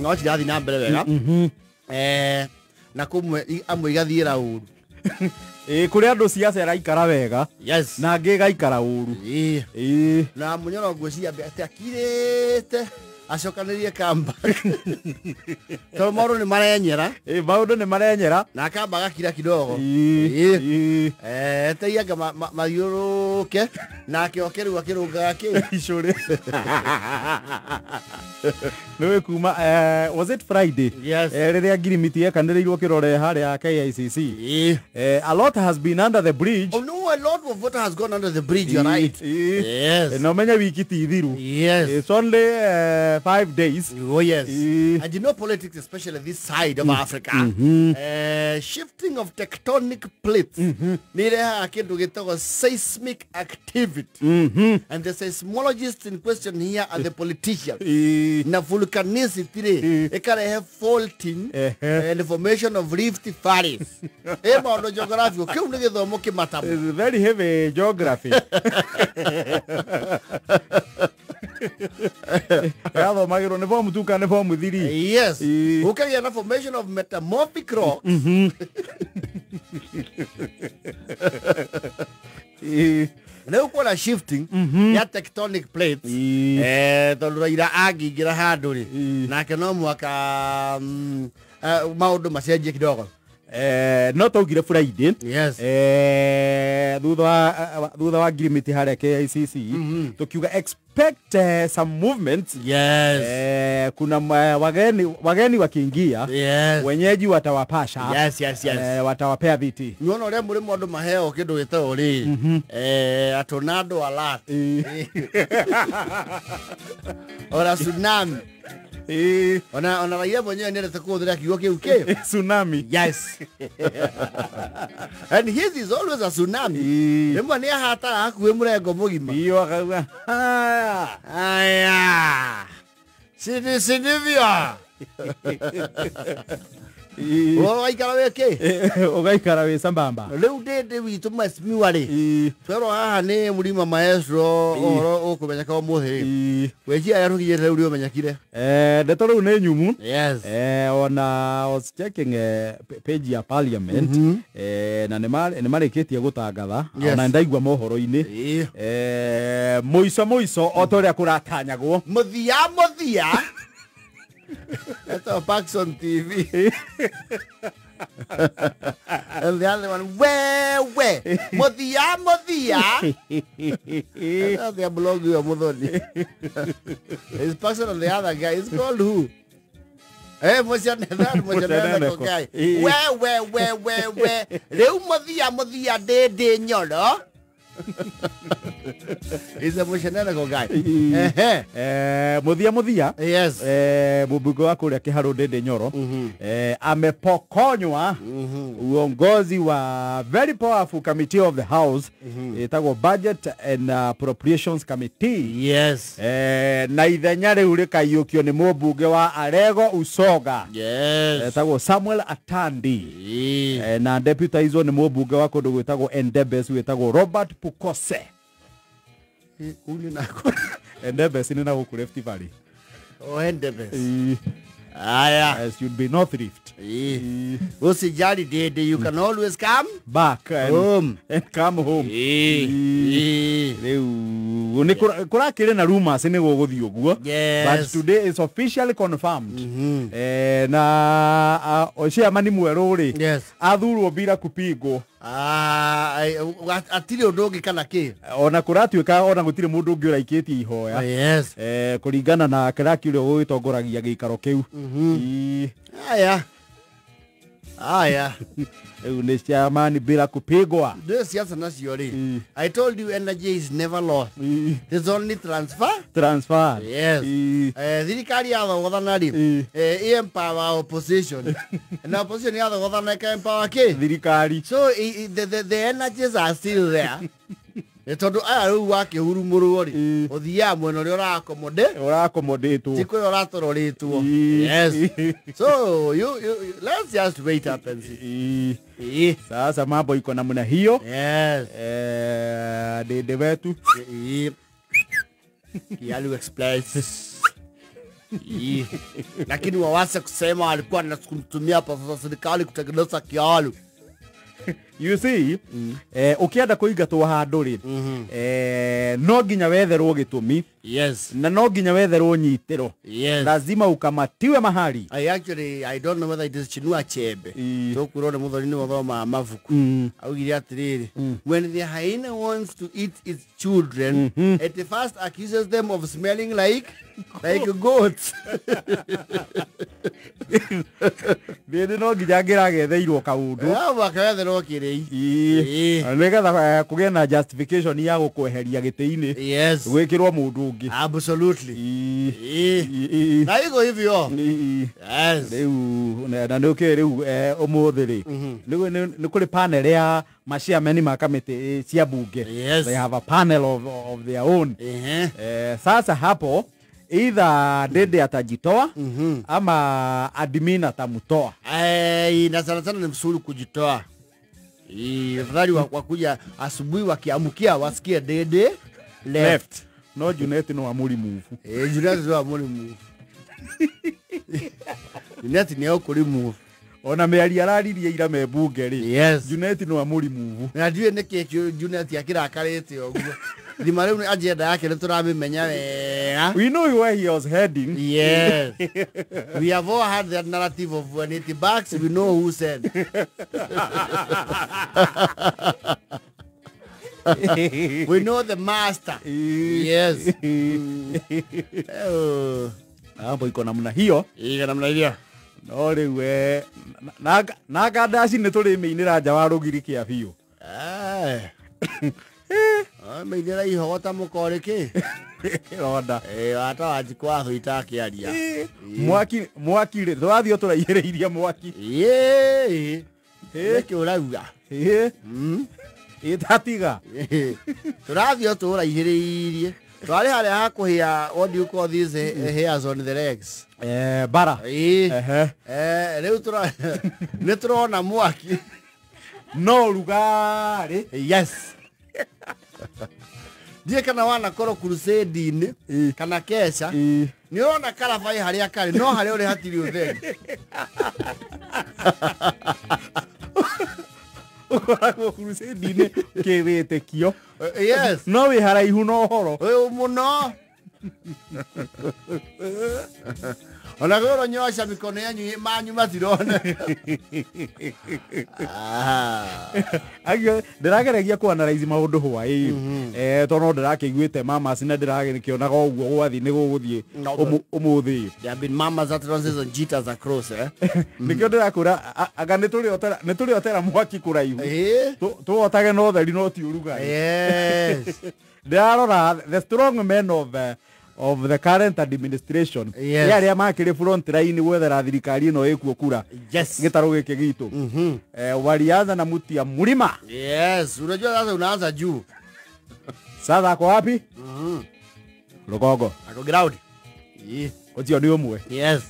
No cirathi na mbere wega. Na kumwe amwe igathiĩra ũru. Kũrĩ andũ ciaca ĩraikara wega. Yes. Na angĩ ĩgaikara ũru. Na Munyoro ngwĩciria atĩ akirĩte acokanĩrie kamba. Tondũ maũndũ nĩ marenyera. Maũndũ nĩ marenyera. Na akamba agakira kidogo. Eteianga mathiũrũke nake oke rĩu akĩrũngaga kĩ? Icũrĩ. Nĩũĩ kuma was it Friday? Yes. Rĩrĩa ngirimiti yekanĩrĩirwo kĩrore harĩa KICC. A lot has been under the bridge. Oh no, a lot of water has gone under the bridge, you're right. Yes. Na ũmenye wiki ti thiru. Yes. It's only 5 days. Oh yes. And you know politics, especially this side of Africa, shifting of tectonic plates. Nĩĩrehaga kĩndũ gĩtagwo seismic activity. And the seismologists in question here are the politicians. Na volcanicity rĩ ĩkarehe faulting and the formation of rift valleys. Maũndũ geography kĩu nĩ gĩthomo kĩmatamu. It's very heavy geography. Yathomagĩrwo nĩ form 2 kana nĩ form 3. Yes. Ũkagĩa na formation of metamorphic rocks. Rĩu kwĩna shifting ya tectonic plates. Tondũ Raila angĩingĩra handũ rĩ nake no mũhaka maũndũ macenjie kidogo. No taugire Friday. Yes. Thutha wa ngirimiti harĩa KICC tukiuga expect some movements. Yes. Kuna wageni wakiingia. Yes. Wenyeji watawapasha. Yes, yes, yes. Watawapea viti. Niona ũrĩa mũrĩmo andũ maheo kĩndũ gĩtagwo rĩ a tornado alert. Ora tsunami. Ona Raila mwenyewe nĩendete kũhũthĩra kiugo kĩu kĩ tsunami. Yes. And his is always a tsunami. Rĩmwe nĩ ahataga hakuhĩ mũrengo mũgima. Iyo akauga haya. Haya. Sindivyo. Ũgaikara wĩ kĩ? Ũgaikara wĩ sambamba. Rĩu ndĩndĩ witũ mheshimiwa rĩ twerwo haha nĩ Mũrima Maestro ũhoro ũkũmenyeka ũmũthĩ rĩ gwĩciria arĩa tũkinyĩte rĩu nĩũmenyekire. Ndeto rĩu nĩ nyumu. Yes. Ona I was checking page ya parliament. Na nĩ marĩkĩtie gũtangatha. Ona ndaigua mohoro-inĩ. Mũico mũico o ta ũrĩa kũratanyagwo. Mũthia mũthia. That's our Parkson TV. And the other one, where? Mothia, Mothia. That's the blog you are Muthoni. It's Parkson and the other guy. It's called who? Eh, Moshaneneko guy. Where? Reu Mothia, Mothia, de nyoro. He's a Moshaneneko guy. Muthia Muthia. Yes. Mbunge wa kũrĩa Kĩharũ Ndĩndĩ Nyoro. Amepokonywa uongozi wa very powerful committee of the house ĩtagwo Budget and Appropriations Committee. Yes. Na ithenya rĩu rĩkaiyũkio nĩ mũmbunge wa Arego Usoga. Yes. Ĩtagwo Samuel Atandi. Na deputizwo nĩ mũmbunge wa kũndũ gwĩtagwo Endebess wĩtagwo Robert Pukose. Endebess nĩ na gũkũ Rift Valley. Oh, Endebess. Aya. As you'd be North Rift. Usijali dede, you can always come back and home. And come home. Rĩu nĩ kũrakĩrĩ na rumors nĩ gũgũthiĩ ũguo. Yes. But today is officially confirmed. Na chairman mwerũ rĩ. Yes. Athurwo bila kupigwo. Atirĩ ũndũ ũngĩ kana kĩ? Ona kũratuĩka ona gũtirĩ mũndũ ũngĩ ũraikĩtie ihoya. Yes. Kũringana na kĩraki ũrĩa ũgĩtongoragia gĩikaro kĩu. Aya. Aya. Rĩu nĩ chairman bila kupigwa. Ndĩ siasa nacio rĩ. I told you energy is never lost. There's only transfer. Transfer. Yes. Thirikari yathogothana rĩ empower opposition. Na opposition yathogothana ĩka empower kĩ? Thirikari. So the energies are still there. Tondũ aya rĩu wakĩhurumũrwo rĩ ũthiaga mwena ũrĩa ũraaccommodate ti kũrĩa ũratororĩtwo. Yes. So you let's just wait up and see. Sasa mambo iko namna hiyo. Yes. Dede wetu. Kialu Express. Lakini wawase kusema walikuwa wanatumia pesa za serikali kutengeneza kialu. You see, ukienda kuingatwo handu ri, no nginya wetherwo gitumi. Yes. Na no nginya wetherwo nyitiro. Yes. Lazima ukamatiwe mahali. I don't know whether it is Chinua Achebe. Tukurwo ni muthoni ni wathoma mabuku. Augire atiriri, when the hyena wants to eat its children, it first accuses them of smelling like goats. Thĩ no nginya ngĩragetheirwo kaundu. Waketherwo kĩrĩi. Nĩgetha kũgĩe na justification ya gũkweheria gĩtĩ-inĩ. Yes. Gwĩkĩrwo mũndũ ũngĩ. Absolutely. Na iko hivyo. Yes. Rĩu na nĩ ũkĩũĩ rĩu ũmũthĩ rĩ, nĩ kũrĩ panel ya maciameni ma kamĩtĩ cia bunge. Yes. They have a panel of their own. Sasa hapo either Dede atajitoa ama admin atamtoa. Na sana sana ni msuri kujitoa. Afadhali wakuja asubuhi wakiamkia wasikie Dede left. No Junet no amuri move. Junet no amuri move. Junet ni okuri move. Ona mĩario araririe ira me bunge rĩ. Yes. Junet no amuri move. Na ndiũĩ nĩkĩ Junet akĩrakarĩte ũguo. Thima rĩu agenda yake nĩtũramĩmenya wega. We know where he was heading. Yes. We have all had that narrative of when it backs, we know who said. We know the master. Yes. Mambo iko namna hiyo. Iko namna hiyo. No rĩu na kandaci nĩ tũrĩmĩinĩra nja wa rũgiri kĩa biũ. Mĩinĩra ihogota mũkorĩ kĩ? Ronda. Wata Wanjikũ wa Thũita akĩaria. Mwaki rĩ, tũrathiĩ o tũraihĩrĩirie mwaki. Nĩkĩ ũrauga? Ĩtatiga. Tũrathiĩ o tũraihĩrĩirie. Twarĩ harĩa ha kũhĩa, what do you call these hairs on the legs? Bara. Rĩu nĩ tũrona mwaki. No rugarĩ. Yes. Ndiĩ kana wanakorwo crusade-inĩ kana kesha, nĩ ũrona karabai harĩa karĩ, no harĩa ũrĩ hatirĩ ũtheri. Ũkoragwo crusade-inĩ kĩwĩtĩkio. Yes. No wĩ haraihu na ũhoro. Mũno. Ona kwĩ ũronyosha mĩkono yanyu manyu matirona. Ndĩrageragia kũ-analyze maũndũ hwaĩ tondũ no ndĩrakĩiguĩte mamas na ndĩrakĩonaga ũguo gwathiĩ nĩ gũgũthiĩ ũmũthĩ. There have been mamas utterances and jitters across. Nĩkĩo ndĩrakwĩra anga nĩ tũrĩotera mwaki kũraihu. Tũwotage na ũtheri no ti ũrugarĩ. Yes. Ndĩrarora the strong men of the current administration. Yes. Arĩa makĩrĩ front line gwethera thirikari ĩno ĩkuo kura. Yes. Gĩtarũ gĩkĩ gitũ. Walianza na muti ya mlima. Yes, unajua sasa unaanza juu. Sasa ako wapi? Rũgongo. Ako ground. Ũcio nĩ ũmwe. Yes.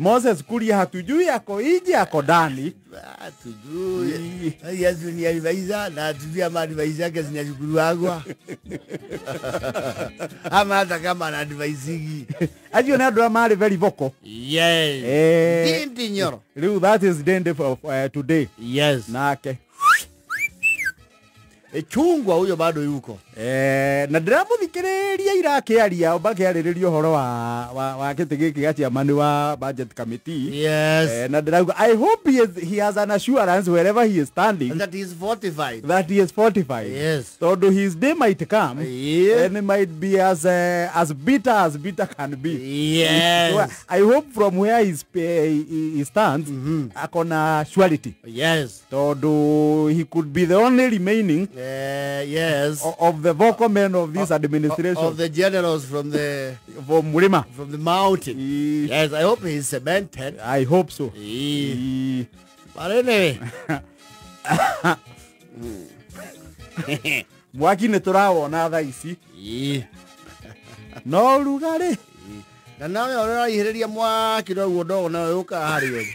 Moses Kuria hatujui ako nje ako ndani. Hatujui. Yesu ni advisor na hatujui ama advisor yake zinashukuru. Ama hata kama ana advising. Acio nĩ andũ arĩa marĩ very vocal. Yes. Ndindi Nyoro. Rĩu that is the end of today. Yes. Nake. Chungwa huyo bado yuko. Na ndĩramũthikĩrĩria ira akĩaria makĩarĩrĩria ũhoro wa gĩtĩ gĩkĩ gĩa chairman wa budget committee. Yes. Na ndĩrauga I hope he has an assurance wherever he is standing that he is fortified. That he is fortified. Yes. Tondũ his day might come. Yeah. And it might be as bitter as bitter can be. Yes. So I hope from where he stands akona surety. Yes. Tondũ he could be the only remaining yes. Of the vocal men of this administration. Of the generals from the from Murima. From the mountain. Yes, I hope he's cemented. I hope so. But anyway. Mwaki nĩ tũrawona thaa ici. No rugarĩ. Na nawe ũraihĩrĩria mwaki noguo ndogo nawe yũkaga harĩ ũyũ.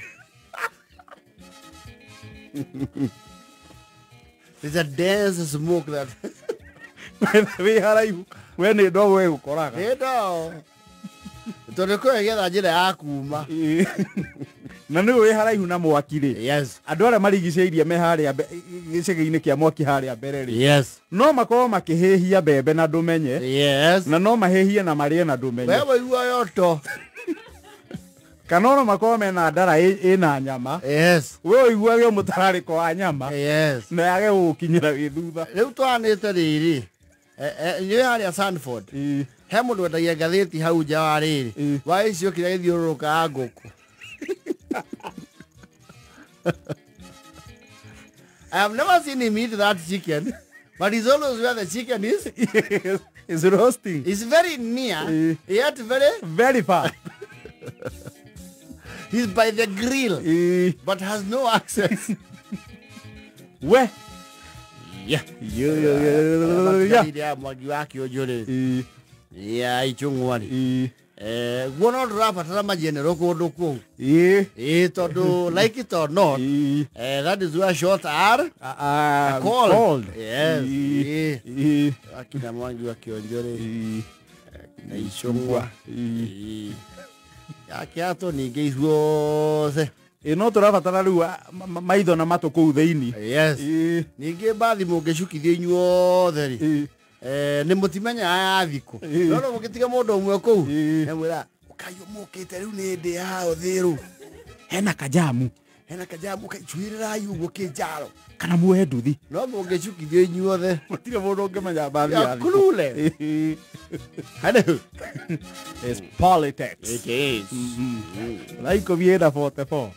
There's a dense smoke that wĩ haraihu we nĩ ndogo ĩgũkoraga. Nĩ ndogo. Tondũ kũrĩa getha njĩra ya kuma. Na nĩ wĩ haraihu na mwaki rĩ. Yes. Andũ arĩa marigicĩirie me harĩa gĩcegĩ-inĩ kĩa mwaki harĩa mbere rĩ. Yes. No makorwo makĩhĩhia mbembe na ndũmenye. Yes. Na no mahĩhie na marĩe na ndũmenye. We waigua yoto. Kana ono makorwo mena ndara ĩna nyama. Yes. We ũiguage mũtararĩko wa nyama. Yes. Na yage gũgũkinyĩra wĩ thutha. Rĩu twanĩte rĩrĩ. Nĩ harĩa Sanford. He mũndũ wendagia ngathĩti hau nja wa rĩrĩ. Wa icio kĩrĩa gĩthiũrũrũkaga ngũkũ. I have never seen him eat that chicken, but he's always where the chicken is. Yes. It's roasting. He's very near, yet very, very far. He's by the grill, but has no access. Where? Yeah. Yeah. Yeah, ichungwani. Guo no ndũrabatara majenero kũndũ kũu. Tondũ like it or not, that is where short are called. Yes. Akina Mwangi wa Kionjore na Ichung'wa. Akĩatwo ningĩ ithuothe. No tũrabatara rĩu maitho na matũ kũu thĩinĩ. Yes. Ningĩ mbathi mũngĩcukithio inyuothe rĩ, nĩ mũtimenyaga ya thikũ. No no mũngĩtiga mũndũ ũmwe kũu, nĩamwĩra ũkaiyo mũkĩte rĩu nĩ ndĩ haha ũthĩrũ. Hena kajamu. Hena kajamu kaicuĩrĩrai ũguo kĩnjaro. Kana muoe nduthi. No mũngĩcukithio inyuothe. Gũtirĩ mũndũ ũngĩmenya mbathi ya thikũ. Clueless. Hello. It's politics. It is. Thaa 10:44.